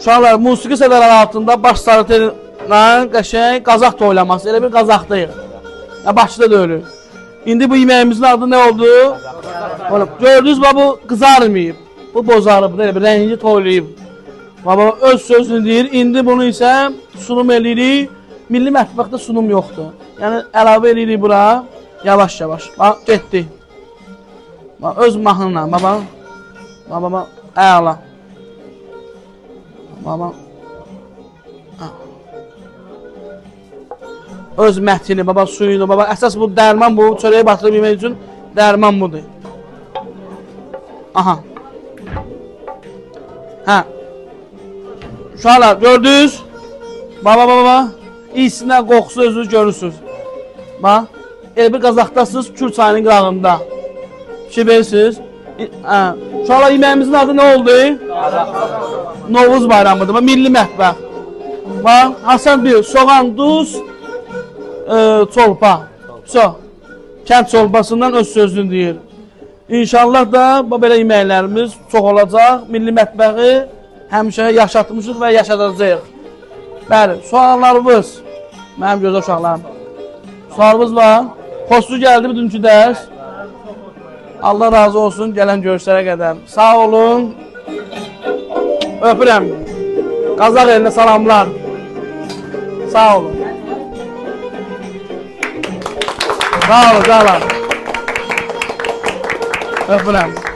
Uşaqlar, musiqi sədələri altında baş sarıtla qəşəng qazaq toylaması. Elə bir qazaqdayıq. Ya Bakıda da ölür. İndi bu yeməyimizin adı nə oldu? Oğlum, gördünüz bax bu qızarmayıb. Bu bozarıb, elə bir rəngi toylayıb. Baba öz sözünü deyir. İndi bunu isə sunum eləyirik. Milli mətbəxdə sunum yoxdur. Yəni əlavə eləyirik bura yavaş-yavaş. Bax getdi. Bax öz mahınla baba. Bax baba əla. Baba. Öz mətini, baba suyunu, baba əsas bu dərman bu, çörəyə batırıb yemək üçün dərman budur. Aha. Hə. Uşaqlar gördünüz? Baba baba baba. İyisindən qoxusu özünüz görürsünüz. Bax, elə bir Qazaxdasınız, Kür çayının qırağında. Fikir verirsiniz. Hə. Uşaqlar yeməyimizin adı nə oldu? Novruz bayramıdır. Bax, milli mətbəx. Bax, Hasan bir soğan, duz, çolpa. So, kənd çolpasından öz sözünü deyir. İnşallah da bu belə yeməklərimiz çox olacaq. Milli mətbəxi həmişə yaşatmışıq və yaşadacağıq. Bəli, suallarımız. Mənim gözəl uşaqlarım. Sualımız var. Xoşlu gəldi bu dünkü dərs. Allah razı olsun gələn görüşlərə qədər. Sağ olun. Öpürəm. Qazaq elinə salamlar. Sağ olun. Sağ olun, sağ olun. Öpürəm.